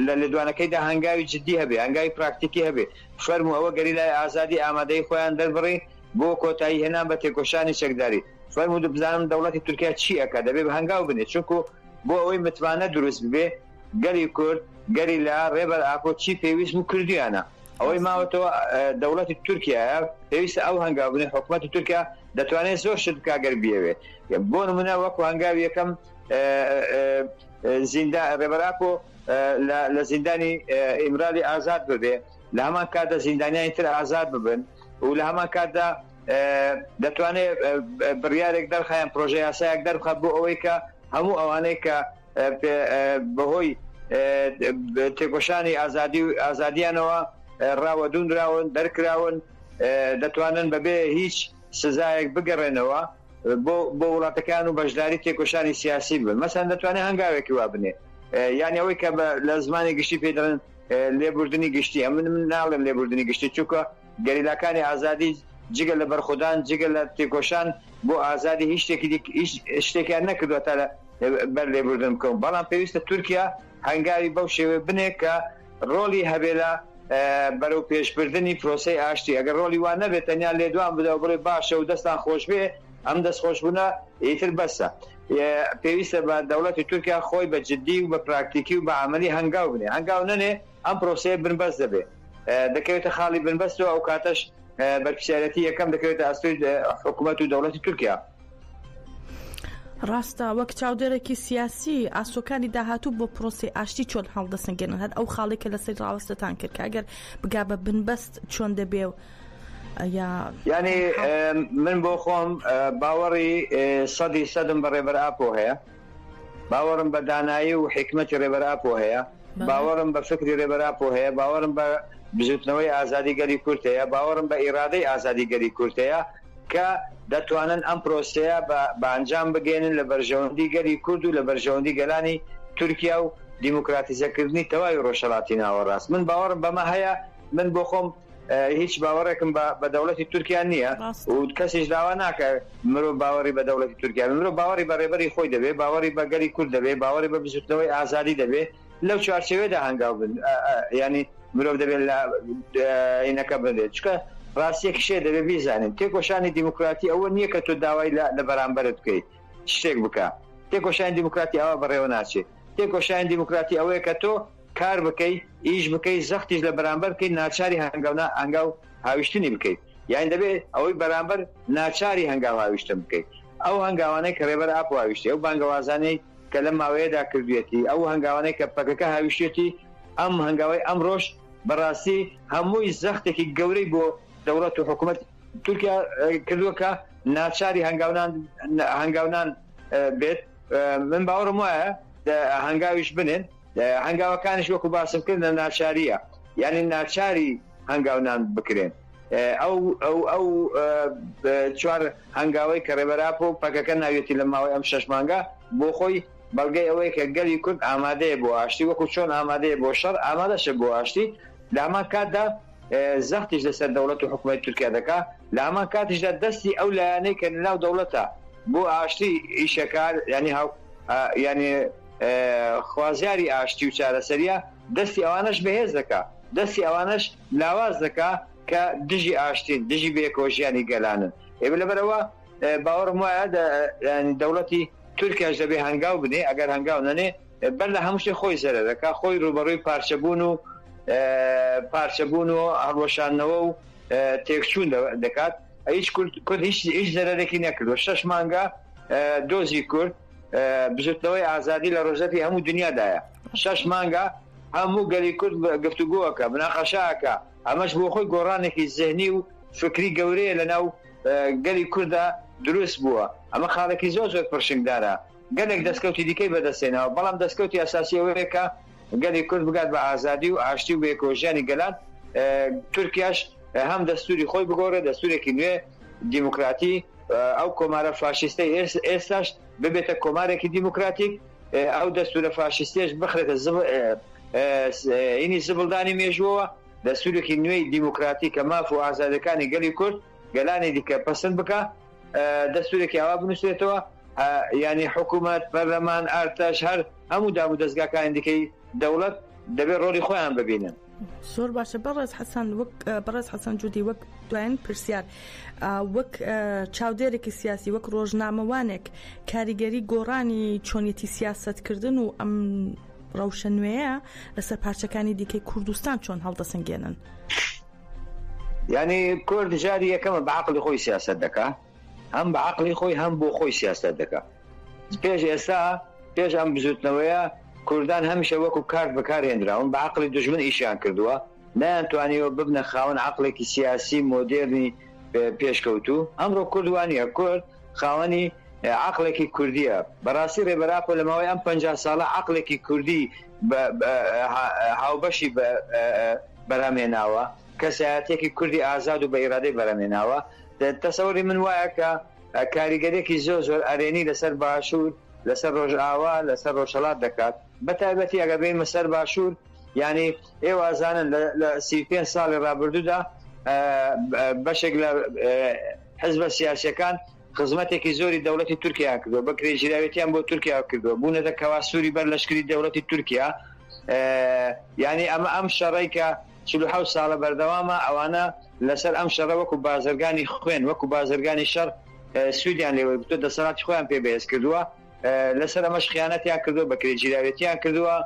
لە لێدوانەکەیدا هەنگاوی جدی هەبێ هەنگاوی پراکتیکی هەبێ فەرموو ئەوە گەریلای ئازادی ئامادەی خۆیان دەربڕی بۆ کۆتایی هێنان بە تێکۆشانی چەکداری فەرموو بزانم دەوڵەتی تورکیا چی ئەکا دەبێ بە هەنگاو بنێ چونکو بۆ ئەوەی متمانە دروست ببێ گەلی کورد گەریلا ڕێبەر ئاپۆ چی پێویست بوو کردویانە ئەوەی ماوەتەوە دەوڵەتی تورکیایە پێویستە ئەو هەنگاو بنێ حکومەتی تورکیا دەتوانێت زۆر شت بکا گەر بیەوێ بۆ نمونە وەکو هەنگاوی یەکەم زیندا ڕێبەر ئاپۆ لە زیندانی ئیمرالی ئازاد ببێ لە هەمان کاتدا زیندانیانی تر ئازاد ببن و لە هەمان کاتدا دەتوانێت بڕیارێک دەرخیان پرۆژە یاسایەک دەرخە بۆ ئەوەی کە هەموو ئەوانەی کە بەهۆی تێکۆشانی ئازادی و ئازادیانەوە ڕاوەدوونراون دەرکراون دەتوانن بەبێ هیچ سزایەک بگەڕێنەوە بۆ بۆ وڵاتەکان و بەشداری تێکۆشانی سیاسی بن مەسەن دەتوانێت هەنگاوێکی وا بنێ یان ئەوەی کە لە زمانی گشتی پێ دەڵێن لێبوردنی گشتی ئەمن من ناڵێم لێبوردنی گشتی چونکە گەریلاکانی ئازادی جگە لە بەرخودان جگە لە تێکۆشان بۆ ئازادی هیچ شتێکی هیچ شتێکیان نەکردووە تا لە بەر لێبوردن بکەون بەڵام پێویستە تورکیا هەنگاوی بەو شێوەیە بنێ کە ڕۆڵی هەبێ لە بەرەو پێشبردنی پرۆسەی ئاشتی، ئەگەر ڕۆڵی وا نەبێت تەنیا لێدوان بدە و بڵێ باشە و دەستان خۆشبێ، ئەم دەستخۆشبوونە ئیتر بەسە. پێویستە بە دەوڵەتی تورکیا خۆی بە جدی و بە پراکتیکی و بە عەمەلی هەنگاو بنێ، هەنگاو نەنێ ئەم پرۆسەیە بنبەست دەبێ، دەکەوێتە خاڵی بنبەست و ئەوکاتەش بەرپرسیارێتی یەکەم دەکەوێتە ئەستۆی حکومەت و دەوڵەتی تورکیا. ڕاستە، وەک چاودێرێکی سیاسی، ئاسۆکانی داهاتوو بۆ پرۆسەی ئاشتی چۆن هەڵدەسەنگێنن؟ هەر ئەو خاڵەی کە لەسەری ڕاوەستەتان کرد کە ئەگەر بگا بە بنبەست چۆن دەبێ و یا یانی من بۆ خۆم باوەڕی سەدی سەدم بە ڕێبەر ئاپۆ هەیە، باوەڕم بە دانایی و حیکمەتی ڕێبەر ئاپۆ هەیە، باوەڕم بە فکری ڕێبەر ئاپۆ هەیە، باوەڕم بە بزووتنەوەی ئازادی گەلی کورد هەیە، باوەڕم بە ئیرادەی ئازادی گەلی کورد هەیە کە دەتوانن ئەم پرۆسەیە بە بە ئەنجام بگەیەنن لە بەرژەوەندی گەلی کورد و لە بەرژەوەندی گەلانی تورکیا و دیموکراتیزەکردنی تەواوی ڕۆژهەڵاتی ناوەڕاست. من باوەڕم بەمە هەیە، من بۆ خۆم هیچ باوەڕێکم بە بە دەوڵەتی تورکیا نییە و کەسیش داوا ناکا مرۆڤ باوەڕی بە دەوڵەتی تورکیا بێ، مرۆڤ باوەڕی بە ڕێبەری خۆی دەبێ، باوەڕی بە گەلی کورد دەبێ، باوەڕی بە بزووتنەوەی ئازادی دەبێ، لەو چوارچێوەیەدا هەنگاو بن یانی مرۆڤ دەبێت لە هینەکە بنرێت چکە ڕاستیەکیش هەیە دەبێت بیزانین تێکۆشانی دیموکراتی ئەوە نییە کە تۆ داوای لە بەرامبەرت بکەیت شتێک بکە تێکۆشانی دیموکراتی ئەوە بەڕێوە ناچێت تێکۆشانی دیموکراتی ئەوەیە کە تۆ کار بکەی ئیش بکەی زەختیش لە بەرامبەر بکەی ناچاری هەنگاو هەنگاو هاویشتنی بکەیت یان دەبێت ئەوەی بەرامبەر ناچاری هەنگاو هاویشتن بکەیت ئەو هەنگاوانەی کە ڕێبەر ئاپۆ هاویشتی ئەو بانگەوازانەی کە لەم ماوەیەدا کردویەتی، ئەو هەنگاوانەی کە پەکەکە هاویشتویەتی، ئەم هەنگاوەی ئەمڕۆش بەڕاستی هەمووی زەختێکی گەورەی بۆ دەوڵەت و حکومەتی تورکیا کردووە کە ناچاری هەنگاونان هەنگاونان بێت. من باوەڕم وایە هەنگاویش بنێن، هەنگاوەکانیش وەکو باسم کرد لە ناچارییە. یانی ناچاری هەنگاونان بکرێن. ئەو ئەو ئەو چوار هەنگاوەی کە ڕێبەر ئاپۆ و پەکەکە ناویەتی لە ماوەی ئەم شەش مانگە بۆ خۆی بەڵگەی ئەوەیە کە گەلی کورد ئامادەیە بۆ ئاشتی، وەکو چۆن ئامادەیە بۆ شەڕ، ئامادەشە بۆ ئاشتی. لە هەمان کاتدا زەختیش لەسەر دەوڵەت و حکومەتی تورکیا دەکا، لە هەمان کاتیشدا دەستی ئەو لایەنەی کە لەناو دەوڵەتە بۆ ئاشتی ئیشەکا یانی هاو یانی خوازیاری ئاشتی و چارەسەریە دەستی ئەوانەش بەهێز دەکا، دەستی ئەوانەش لاواز دەکا کە دژی ئاشتین، دژی بەیەکەوە ژیانی گەلانن. ئێ لەبەرئەوە باوەڕم وایە دەوڵەتی تورکیاش دەبێ هەنگاو بنێ، ئەگەر هەنگاو نەنێ بەر لە هەموو شتێک خۆی زەرەر دەکا، خۆی ڕووبەڕووی پارچەبوون و پارچەبوون و هەڵوەشاندنەوە و تێکچوون دەکات. هیچ کورد کورد هیچ هیچ زەرەرێکی نەکردووە. شەش مانگە دۆزی کورد بزوتنەوەی ئازادی لە ڕۆژەڤی هەموو دنیادایە. شەش مانگە هەموو گەلی کورد گفتوگۆکە، مناقەشەکە، ئەمەش بۆ خۆی گۆڕانێکی زهنی و فکری گەورەیە لەناو گەلی کورددا دروست بووە. ئەمە خاڵێکی زۆر زۆر پرشنگدارە. گەلێک دەستکەوتی دیکەی بەدەستهێناوە، بەڵام دەستکەوتی ئەساسی ئەوەیە کە گەلی کورد بگات بە ئازادی و ئاشتی و بەیەکەوەژیانی گەلان، تورکیاش هەم دەستوری خۆی بگۆڕێت، دەستورێکی نوێ دیموکراتی، ئەو کۆمارە فاشیستەی ئێستاش ببێتە کۆمارێکی دیموکراتیک، ئەو دەستورە فاشیستیەش بخرێتە هینی زبڵدانی مێژووەوە، دەستورێکی نوێی دیموکراتی کە ماف و ئازادیەکانی گەلی کورد، گەلانی دیکە پەسند بکا. دەستورێکی ئاوا بنووسرێتەوە یانی حکوومەت، پەرلەمان، ئارتەش، هەر هەموو دام و دەزگاکانی دیکەی دەوڵەت دەبێت ڕۆڵی خۆیان ببینن. زۆر باشە بەڕێز حەسەن وەک بەڕێز حەسەن جودی وەک دوایین پرسیار وەک چاودێرێکی سیاسی وەک ڕۆژنامەوانێک کاریگەری گۆڕانی چۆنیەتی سیاسەتکردن و ئەم ڕەوشە نوێیە لەسەر پارچەکانی دیکەی کوردستان چۆن هەڵدەسەنگێنن؟ یانی کورد جاری یەکەمە بە عەقڵی خۆی سیاسەت دەکا، هەم بە عەقڵی خۆی هەم بۆ خۆی سیاسەت دەکا. پێش ئێستا پێش ئەم بزوتنەوەیە کوردان هەمیشە وەکو کارت بەکار هێنراون، بە عەقڵی دوژمن ئیشیان کردووە، نەیانتوانیوە ببنە خاوەن عەقڵێکی سیاسی مۆدێرنی پێشکەوتوو. ئەمڕۆ کورد وا نییە، کورد خاوەنی عەقڵێکی کوردییە. بەڕاستی رێبەر ئاپۆ لە ماوەی ئەم 50 ساڵە عەقڵێکی کوردی هاوبەشی بەرهەمهێناوە، کەسایەتیەکی کوردی ئازاد و بە ئیرادەی بەرهەمهێناوە. تەسەوری من وایە کە کاریگەریەکی زۆر زۆر ئەرێنی لەسەر باشوور، لەسەر ڕۆژئاوا، لەسەر ڕۆژهەڵات دەکات. بە تایبەتی ئەگەر بێینمە سەر باشوور، یانی ئێوە ئەزانن لە 35 ساڵی ڕابردوودا بەشێک لە حزبە سیاسیەکان خزمەتێکی زۆری دەوڵەتی تورکیایان کردووە، بەکرێگیراوێتیان بۆ تورکیا کردووە، بوونەتە کەواسووری بەر لەشکری دەوڵەتی تورکیا. یانی ئەمە ئەم شەڕەی کە 47 ساڵە بەردەوامە، ئەوانە لەسەر ئەم شەڕە وەکو بازرگانی خوێن، وەکو بازرگانی شەڕ سوودیان لێ وەرگرتووە، دەسەڵاتی خۆیان پێ بەهێز کردووە، لەسەر ئەمەش خیانەتیان کردووە، بەکرێگیراوێتیان کردووە،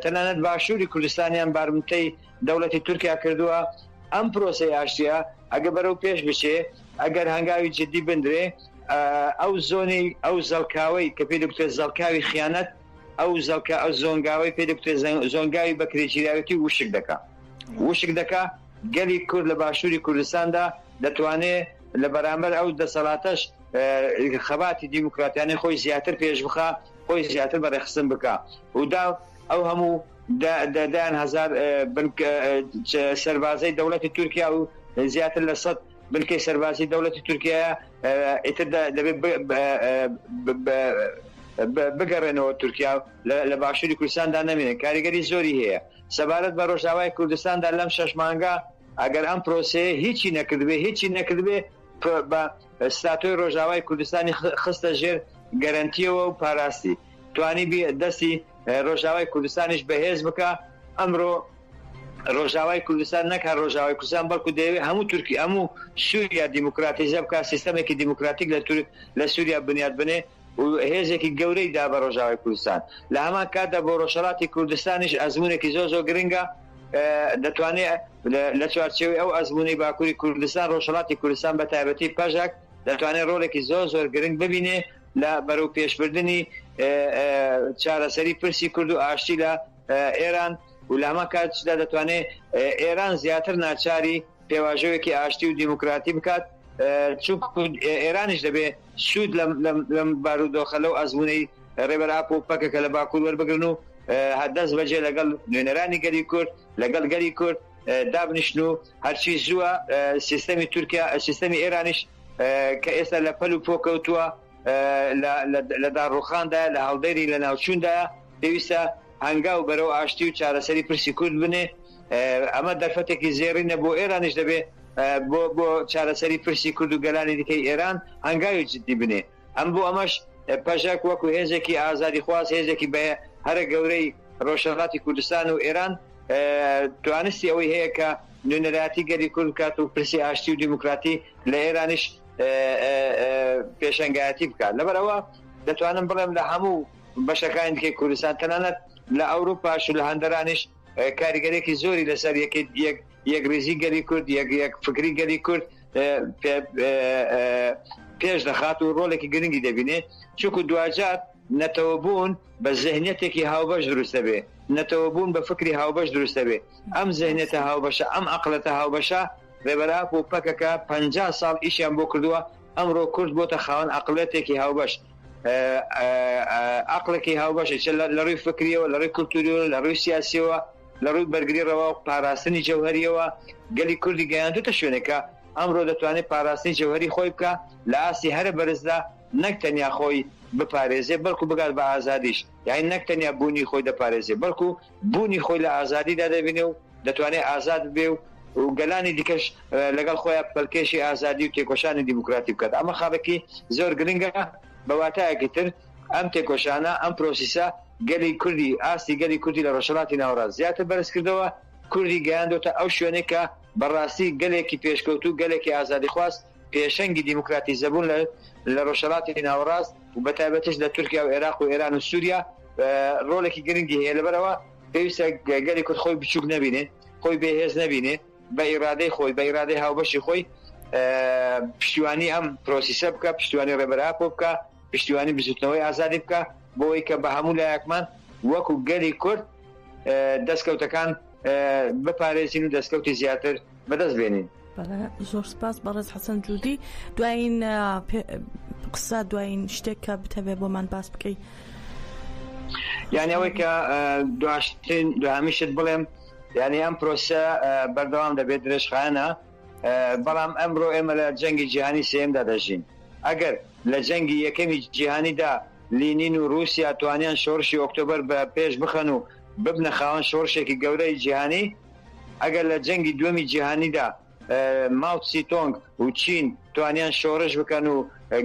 تەنانەت باشووری کوردستانیان بارمتەی دەوڵەتی تورکیا کردووە. ئەم پرۆسەی ئاشتییە ئەگەر بەرەو پێش بچێ، ئەگەر هەنگاوی جدی بندرێ، ئەو زۆنەی، ئەو زەڵکاوەی کە پێی دەگوترێت زەڵکاوی خیانەت، ئەو زەڵکە، ئەو زۆنگاوەی پێی دەگوترێت زۆنگاوی بەکرێگیراوێتی وشک دەکا. وشک دەکا، گەلی کورد لە باشووری کوردستاندا دەتوانێ لە بەرامبەر ئەو دەسەڵاتەش خەباتی دیموکراتیانەی خۆی زیاتر پێش بخا، خۆی زیاتر بە ڕێکخستن بکا و دا ئەو هەموو دەیان هەزار سەربازەی دەوڵەتی تورکیا و زیاتر لە سەد بنکەی سەربازی دەوڵەتی تورکیایە ئیتر دەبێت بگەڕێنەوە تورکیا لە باشووری کوردستاندا نەمێنن کاریگەری زۆری هەیە سەبارەت بە ڕۆژاوای کوردستاندا لەم شەش مانگە ئەگەر ئەم پرۆسەیە هیچی نەکردبێ هیچی نەکردبێ بە ستاتۆی ڕۆژاوای کوردستانی خستە ژێر گەرەنتیەوە و پاراستی توانی دەستی ڕۆژاوای کوردستانیش بەهێز بکا، ئەمڕۆ ڕۆژاوای کوردستان نەک هەر ڕۆژاوای کوردستان بەڵکو دەیەوێت هەموو تورکی هەموو سووریا دیموکراتیزە بکا، سیستەمێکی دیموکراتیک لە تور لە سووریا بنیات بنێ و هێزێکی گەورەی دا بە ڕۆژاوای کوردستان. لە هەمان کاتدا بۆ ڕۆژهەڵاتی کوردستانیش ئەزموونێکی زۆر زۆر گرنگە، دەتوانێ لە چوارچێوەی ئەو ئەزموونەی باکووری کوردستان، ڕۆژهەڵاتی کوردستان بە تایبەتی پەژاک دەتوانێ ڕۆڵێکی زۆر زۆر گرنگ ببینێ لە بەرەو پێشبردنی چارەسەری پرسی کورد و ئاشتی لە ئێران و لە هەمان کاتیشدا دەتوانێت ئێران زیاتر ناچاری پێواژۆیەکی ئاشتی و دیموکراتی بکات چونکو ئێرانیش دەبێ سوود لەم بارودۆخە لەو ئەزمونەی ڕێبەر ئاپۆ و پەکەکە لە باکوور وەربگرن و دەست بەجێ لەگەڵ نوێنەرانی گەلی کورد، لەگەڵ گەلی کورد دابنیشن و هەرچی زووە سیستەمی تورکیا، سیستەمی ئێرانیش کە ئێستا لە پەل و پۆ کەوتووە، لە داڕووخاندایە، لە هەڵدێری لەناوچووندایە، پێویستە هەنگاو بەرەو ئاشتی و چارەسەری پرسی کورد بنێ. ئەمە دەرفەتێکی زێڕینە بۆ ئێرانیش دەبێ بۆ بۆ چارەسەری پرسی کورد و گەلانی دیکەی ئێران هەنگاوی جددی بنێ. ئەم بۆ ئەمەش پەژاک وەکو هێزێکی ئازادیخواز، هێزێکی بە هەرە گەورەی ڕۆژهەڵاتی کوردستان و ئێران توانستی ئەوەی هەیە کە نوێنەرایەتی گەلی کورد بکات و پرسی ئاشتی و دیموکراتی لە ئێرانیش پێشەنگایەتی بکات. لەبەر ئەوە دەتوانم بڵێم لە هەموو بەشەکانی دیکەی کوردستان تەنانەت لە ئەوروپاش و لە هەندەرانیش کاریگەرێکی زۆری لەسەر یەک یەک یەکریزی گەلی کورد یەک یەک فکری گەلی کورد پێش دەخات و ڕۆڵێکی گرنگی دەبینێ چونکو دواجار نەتەوەبوون بە زهنیەتێکی هاوبەش دروست دەبێ نەتەوەبوون بە فکری هاوبەش دروست دەبێ ئەم زهنیەتە هاوبەشە ئەم عەقڵەتە هاوبەشە ڕێبەر ئاپۆ و پەکەکە 50 ساڵ ئیشیان بۆ کردووە ئەمڕۆ کورد بۆتە خاوەن عەقڵیەتێکی هاوبەش عەقڵێکی هاوبەش چ لە ڕووی فکریەوە لە ڕووی کولتوریەوە لە ڕووی سیاسیەوە لە ڕووی بەرگری ڕەوا و پاراستنی جەوهەریەوە گەلی کوردی گەیاندوتە شوێنێک کە ئەمڕۆ دەتوانێت پاراستنی جەوهەری خۆی بکا لە ئاستی هەرە بەرزدا نەک تەنیا خۆی بپارێزێ بەڵکو بگات بە ئازادیش یانی نەک تەنیا بوونی خۆی دەپارێزێ بەڵکو بوونی خۆی لە ئازادیدا دەبینێ و دەتوانێت ئازاد ببێ و و گەلانی دیکەش لەگەڵ خۆیان پەلکێشی ئازادی و تێکۆشانی دیموکراتی بکات. ئەمە خاڵێکی زۆر گرنگە. بە واتایەکی تر ئەم تێکۆشانە، ئەم پرۆسیسە گەلی کوردی، ئاستی گەلی کوردی لە ڕۆژهەڵاتی ناوەڕاست زیاتر بەرز کردەوە، کوردی گەیاندۆتە ئەو شوێنەی کە بە ڕاستی گەلێکی پێشکەوتوو، گەلێکی ئازادیخواز، پێشەنگی دیموکراتیزەبوون لە لە ڕۆژهەڵاتی ناوەڕاست و بە تایبەتیش لە تورکیا و ئێراق و ئێران و سووریا ڕۆڵێکی گرنگی هەیە. لەبەرئەوە پێویستە گەلی کورد خۆی بچووک نەبینێ، خۆی بێ هێز نەبینێ، بە ئیرادەی خۆی، بە ئیرادەی هاوبەشی خۆی پشتیوانی ئەم پرۆسیسە بکا، پشتیوانی ڕێبەر ئاپۆ بکا، پشتیوانی بزووتنەوەی ئازادی بکا، بۆ ئەوەی کە بە هەموو لایەکمان وەکوو گەلی کورد دەستکەوتەکان بپارێزین و دەستکەوتی زیاتر بەدەست بێنین. بەڵێ زۆر سپاس بەڕێز حەسەن جودی دوایین قسە دوایین شتێک کە بتەوێ بۆمان باس بکەی. یعنی ئەوەی کە دواشترین دوهامی شت بڵێم یعنی ئەم پرۆسە بەردەوام دەبێت درێژخایەنە بەڵام ئەمڕۆ ئێمە لە جەنگی جیهانی سێیەمدا دەژین ئەگەر لە جەنگی یەکەمی جیهانیدا لینین و رووسیا توانیان شۆڕشی ئۆکتۆبەر بە پێش بخەن و ببنە خاوەن شۆڕشێکی گەورەی جیهانی ئەگەر لە جەنگی دووەمی جیهانیدا ماو تسی تۆنگ و چین توانیان شۆڕش بکەن و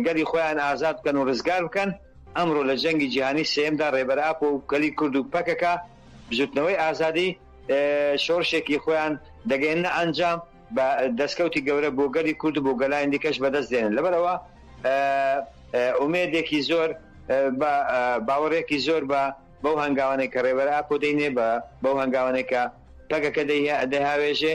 گەلی خۆیان ئازاد بکەن و ڕزگار بکەن، ئەمڕۆ لە جەنگی جیهانی سێیەمدا ڕێبەر ئاپۆ و گەلی کورد و پەکەکە، بزوتنەوەی ئازادی، شۆڕشێکی خۆیان دەگەیەننە ئەنجام، بە دەستکەوتی گەورە بۆ گەلی کورد و بۆ گەلانی دیکەش بەدەست دێنن. لەبەرئەوە ئومێدێکی زۆر بە باوەڕێکی زۆر بە بەو هەنگاوانەی کە ڕێبەر ئاپۆ دەینێ، بە بەو هەنگاوانەی کە پەکەکە دەیهاوێژێ،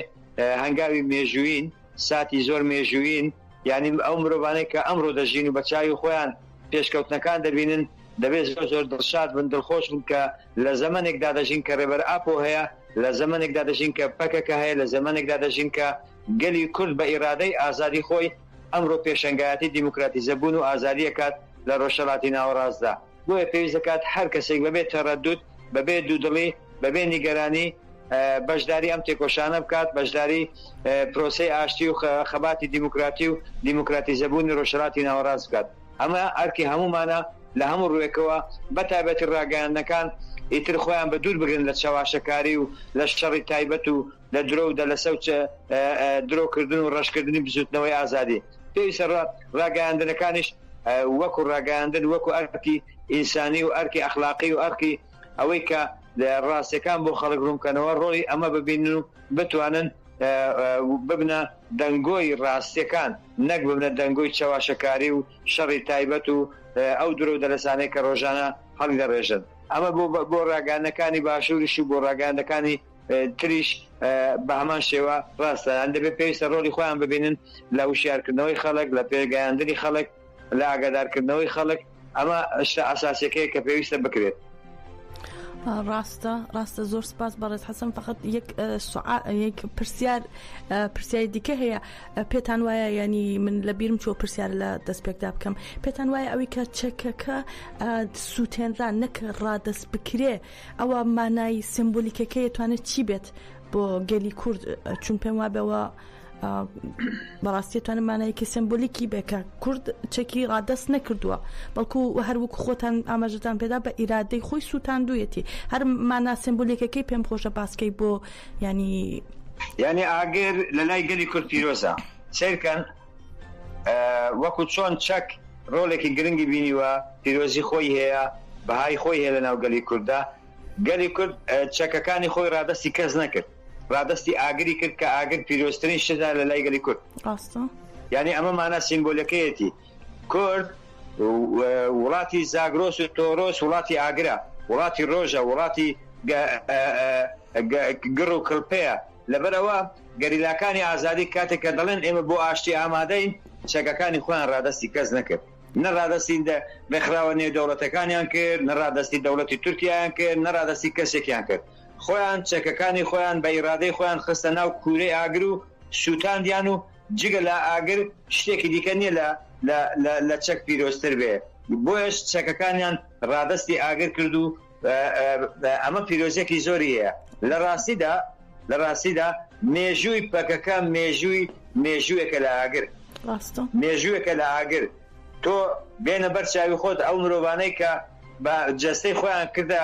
هەنگاوی مێژوویین، ساتی زۆر مێژوویین، یانی ئەو مرۆڤانەی کە ئەمڕۆ دەژین و بە چاوی خۆیان پێشکەوتنەکان دەبینن، دەبێت زۆر زۆر دڵشاد بن، دڵخۆش بن کە لە زەمەنێکدا دەژین کە ڕێبەر ئاپۆ هەیە، لە زەمەنێکدا دەژین کە پەکەکە هەیە، لە زەمەنێکدا دەژین کە گەلی کورد بە ئیرادەی ئازادی خۆی ئەمڕۆ پێشەنگایەتی دیموکراتیزەبوون و ئازادی ئەکات لە ڕۆژهەڵاتی ناوەڕاستدا. بۆیە پێویست دەکات هەر کەسێک بەبێ تەرەدود، بەبێ دوودڵی، بەبێ نیگەرانی بەشداری ئەم تێکۆشانە بکات، بەشداری پرۆسەی ئاشتی و خەباتی دیموکراتی و دیموکراتیزەبوونی ڕۆژهەڵاتی ناوەڕاست بکات. ئەمە ئەرکی هەموومانە لە هەموو ڕووێکەوە، بەتایبەتی ڕاگەیاندنەکان ئیتر خۆیان بە دوور بگرن لە چەواشەکاری و لە شەڕی تایبەت و لە درۆ و دەلەسە و درۆ کردن و ڕەش کردنی بزوتنەوەی ئازادی. پێویستە ڕاگەیاندنەکانیش وەکو ڕاگەیاندن وەکو ئەرکی ئینسانی و ئەرکی ئەخلاقی و ئەرکی ئەوەی کە ڕاستیەکان بۆ خەڵک ڕوون بکەنەوە ڕۆڵی ئەمە ببینن و بتوانن ببنە دەنگۆی ڕاستیەکان نەک ببنە دەنگۆی چەواشەکاری و شەڕی تایبەت و ئەو درۆ و دەلەسانەی کە ڕۆژانە هەڵیدەڕێژن. ئەمە بۆ بۆ ڕاگەیاندنەکانی باشوریش و بۆ ڕاگەیاندەکانی تریش بە هەمان شێوە ڕاستە یان دەبێت پێویستە ڕۆڵی خۆیان ببینن لە وشیارکردنەوەی خەڵک لە پێگەیاندنی خەڵک لە ئاگادارکردنەوەی خەڵک ئەمە شتە ئەساسیەکەیە کە پێویستە بکرێت. ڕاستە ڕاستە زۆر سپاس بەڕێز حەسەن فقط یەک یەک پرسیار پرسیاری دیکە هەیە پێتان وایە ینی من لە بیرم چۆ پرسیار لە دەستپێکدا بکەم پێتان وایە ئەوەی کە چەکەکە سووتێنرا نەک ڕادەست بکرێ ئەوە مانای سمبولیکەکەی توانێت چی بێت بۆ گەلی کورد چون پێم وابەوە بەڕاستی توانم مانایەکی سمبولیکی بێ کە کورد چەکی ڕادەست نەکردووە بەڵکو هەر وەکو خۆتان ئاماژەتان پێدا بە ئیرادەی خۆی سووتاندوویەتی هەر مانا سمبولیکەکەی پێم خۆشە باسکەی بۆ ینی یعنی ئاگر لە لای گەلی کورد پیرۆزە سیرکەن وەکو چۆن چەک ڕۆڵێکی گرنگی بینیوە پیرۆزی خۆی هەیە بەهای خۆی هەیە لە ناو گەلی کووردا گەلی کورد چەکەکانی خۆی ڕادەستی کەس نەکرد ڕادەستی ئاگری کرد کە ئاگر پیرۆزترین شتە لە لای گەلی کورد. ڕاستە. یانی ئەمە مانا سیمبۆلەکەیەتی. کورد وڵاتی زاگرۆس و تۆرۆس وڵاتی ئاگرە، وڵاتی ڕۆژە، وڵاتی گڕ و کڵپەیە. لەبەر ئەوە گەریلاکانی ئازادی کاتێک کە دەڵێن ئێمە بۆ ئاشتی ئامادەین، چەکەکانی خۆیان ڕادەستی کەس نەکرد. نە ڕادەستی ڕێکخراوە نێودەوڵەتەکانیان کرد، نە ڕادەستی دەوڵەتی تورکیایان کرد، نە ڕادەستی کەسێکیان کرد. خۆیان چەکەکانی خۆیان بە ئیرادەی خۆیان خستە ناو کوورەی ئاگر و سووتاندیان و جگە لە ئاگر شتێکی دیکە نییە لە لە لە لە چەک پیرۆزتر بێ بۆیەش چەکەکانیان ڕادەستی ئاگر کرد و ئەمە پیرۆزیەکی زۆری هەیە لە ڕاستیدا لە ڕاستیدا مێژووی پەکەکە مێژووی مێژوویەکە لە ئاگر ڕاستە مێژوویەکە لە ئاگر تۆ بێنە بەر چاوی خۆت ئەو مرۆڤانەی کە بە جەستەی خۆیان کردە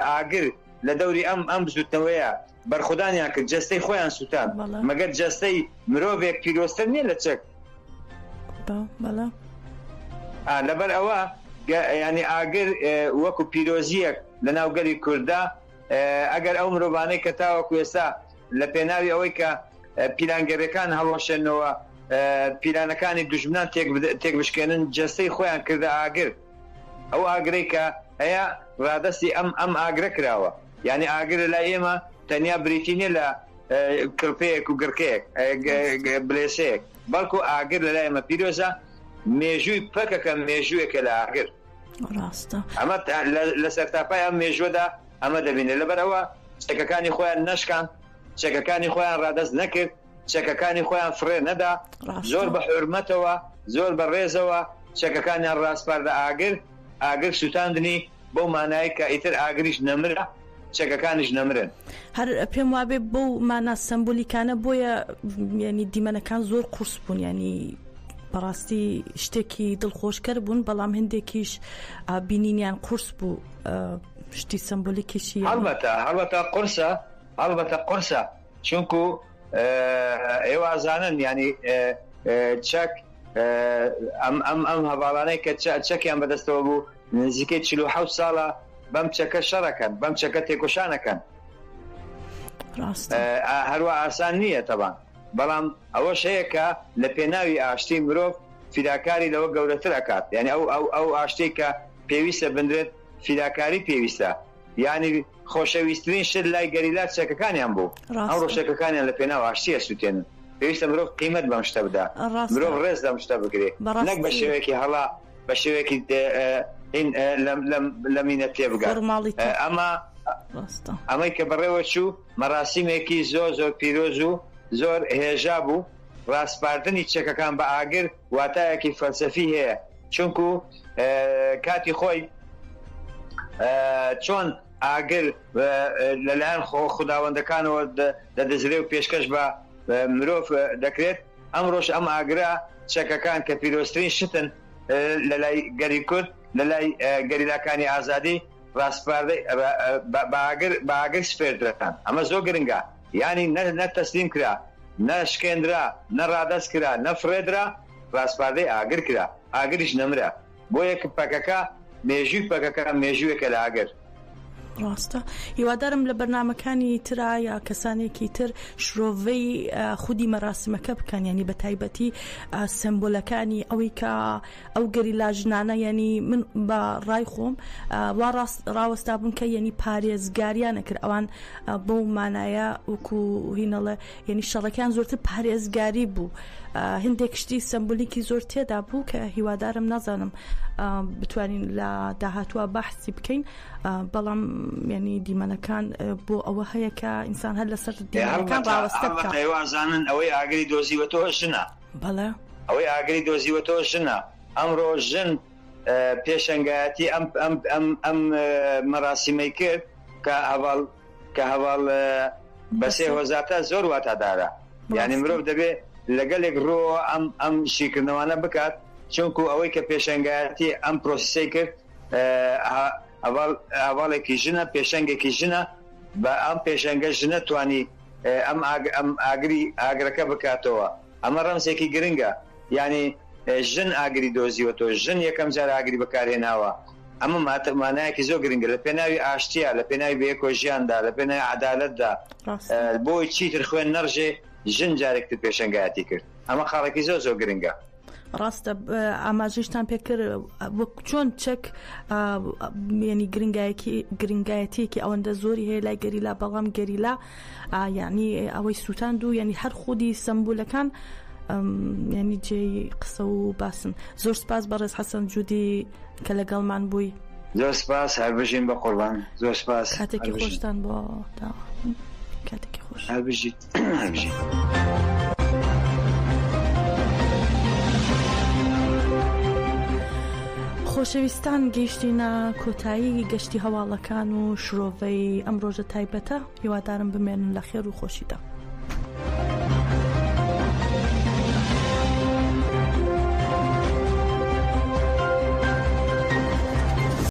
ئاگر لە دەوری ئەم ئەم بزوتنەوەیە بەرخودانیان کرد جەستەی خۆیان سوتاند مەگەر جەستەی مرۆڤێک پیرۆزتر نییە لە چەک؟ لەبەر ئەوە ینی ئاگر وەکو پیرۆزیەک لە ناو گەلی کووردا ئەگەر ئەو مرۆڤانەی کە تاوەکو ئێستا لە پێناوی ئەوەی کە پیلانگەرەکان هەڵوەشێنەوە پیلانەکانی دوژمنان تێک بشکێنن جەستەی خۆیان کردە ئاگر ئەو ئاگرەی کە هەیە ڕادەستی ئەم ئەم ئاگرە کراوە یانی ئاگر لە لای ئێمە تەنیا بریتی نیە لە کڵپەیەک و گڕکەیەک بلێسەیەک بەڵکو ئاگر لە لای ئێمە پیرۆزە مێژووی پەکەکە مێژوویەکە لە ئاگر ڕاستە ئەمە لە سەرتاپای ئەم مێژوەدا ئەمە دەبینێت لەبەر ئەوە چەکەکانی خۆیان نەشکان چەکەکانی خۆیان ڕادەست نەکرد چەکەکانی خۆیان فڕێ نەدا، زۆر بە حورمەتەوە، زۆر بە ڕێزەوە چەکەکانیان ڕاسپاردە ئاگر، ئاگر سوتاندنی بەو مانایەی کە ئیتر ئاگریش نەمرە، چەکەکانیش نەمرن. هەر پێم وابێ بەو مانا سەمبولیکانە بۆیە یانی دیمەنەکان زۆر قورس بوون یانی بەڕاستی شتێکی دڵخۆشکەر بوون بەڵام هەندێکیش بینینیان قورس بوو شتی سەمبولیکیشی هەڵبەتە هەڵبەتە قورسە هەڵبەتە قورسە چونکو ئێوە ئەزانن یانی چەک ئەم ئەم ئەم هەڤاڵانەی کە چەکیان بەدەستەوە بوو نزیکەی 47 ساڵە بەم چەکە شەڕەکەن بەم چەکە تێکۆشانەکەن هەروە ئاسان نییە تەبان بەڵام ئەوەش هەیە کە لە پێناوی ئاشتی مرۆڤ فیداکاری لەوە گەورەتر ئەکات یعنی ئەو ئەو ئەو ئاشتی کە پێویستە بنرێت فیداکاری پێویستە یانی خۆشەویسترین شت لای گەریلا چەکەکانیان بوو، ئەمڕۆ چەکەکانیان لە پێناو ئاشتی ئەسوتێنن. پێویستە مرۆڤ قیمەت بەم شتە بدا، مرۆڤ ڕێز لەم شتە بگرێ، نەک بە شێوەیەکی هەڵە، بە شێوەیەکی هین لە مینە تێبگات. ئەمە ئەمەی کە بەڕێوە چوو مەراسیمێکی زۆر زۆر پیرۆز و زۆر هێژا بوو. ڕاسپاردنی چەکەکان بە ئاگر واتایەکی فەلسەفی هەیە، چونکو کاتی خۆی چۆن ئاگر لەلایەن خوداوەندەکانەوە دەدزرێ و پێشکەش بە مرۆڤ دەکرێت ئەمڕۆش ئەم ئاگرە چەکەکان کە پیرۆزترین شتن لە لای گەلی کورد لە لای گەریلاکانی ئازادی ڕاسپاردەی بە ئاگر سپێردران ئەمە زۆر گرنگە یانی نە تەسلیم کرا نە شکێنرا نە ڕادەست کرا نە فڕێدرا ڕاسپاردەی ئاگر کرا، ئاگریش نەمرە، بۆیە کە پەکەکە، مێژووی پەکەکە مێژووێکە لە ئاگر. ڕاستە هیوادارم لە بەرنامەکانی ترا یا کەسانێکی تر شرۆڤەی خودی مەراسمەکە بکەن ینی بە تایبەتی سمبولەکانی ئەوەی کە ئەو گەریلا ژنانە ینی من بە ڕای خۆم وا ڕاست ڕاوەستا بوون کە ینی پارێزگاریانە کرد ئەوان بەو مانایە وەکو هینەڵێ یعنی شەڕەکان زۆرتر پارێزگاری بوو. هندێک شتی سەمبولیکی زۆر تێدا بوو کە هیوادارم نازانم بتوانین لە داهاتوە بەحسی بکەین بەڵام ینی دیمەنەکان بۆ ئەوە هەیە کە ئینسان هەر لەسەر دیمەنەکان ڕاوەستە بکە. وازانن ئەوەی ئاگری دۆزیوەتەوە ژنە. بەڵێ. ئەوەی ئاگری دۆزیوەتەوە ژنە. ئەمڕۆ ژن پێشەنگایەتی ئەم ئەم ئەم ئەم مەراسیمەی کرد کە هەڤاڵ کە هەڤاڵ بەسێ هۆزاتە زۆر واتادارە. یانی مرۆڤ دەبێ لەگەلێک ڕووەوە ئەم ئەم شیکردنەوانە بکات چونکو ئەوەی کە پێشەنگایەتی ئەم پرۆسسەی کرد هەڤاڵ هەڤاڵێکی ژنە پێشەنگێکی ژنە بە ئەم پێشەنگە ژنە توانی ئەم ئەم ئاگری ئاگرەکە بکاتەوە ئەمە ڕەمزێکی گرنگە یانی ژن ئاگری دۆزیوەتەوە ژن یەکەم جار ئاگری بەکارهێناوە ئەمە مانایەکی زۆر گرنگە لە پێناوی ئاشتیا لە پێناوی بەیەکەوە ژیاندا لە پێناوی عەدالەتدا بۆی چیتر خوێن نەڕژێ ژن جارێکتر پێشەنگایەتی کرد ئەمە خاڵێکی زۆر زۆر گرنگە. ڕاستە ئاماژەشتان پێکرد وەک چۆن چەک ینی گرنگایەکی گرنگایەتیەکی ئەوەندە زۆری هەیە لای گەریلا بەڵام گەریلا یعنی ئەوەی سووتاند و ینی هەر خودی سمبولەکان ینی جێی قسە و باسن زۆر سپاس بەڕێز حەسەن جودی کە لەگەڵمان بووی. زۆر سپاس هەر بژین بە قوربان زۆر سپاس کاتێکی خۆشتان بۆ داوا کاتێکی خۆش هەر بژیت هەر بژیت. خۆشەویستان گەیشتینە کۆتایی گەشتی هەواڵەکان و شرۆڤەی ئەم ڕۆژە تایبەتە هیوادارم بمێنن لە خێر و خۆشیدا.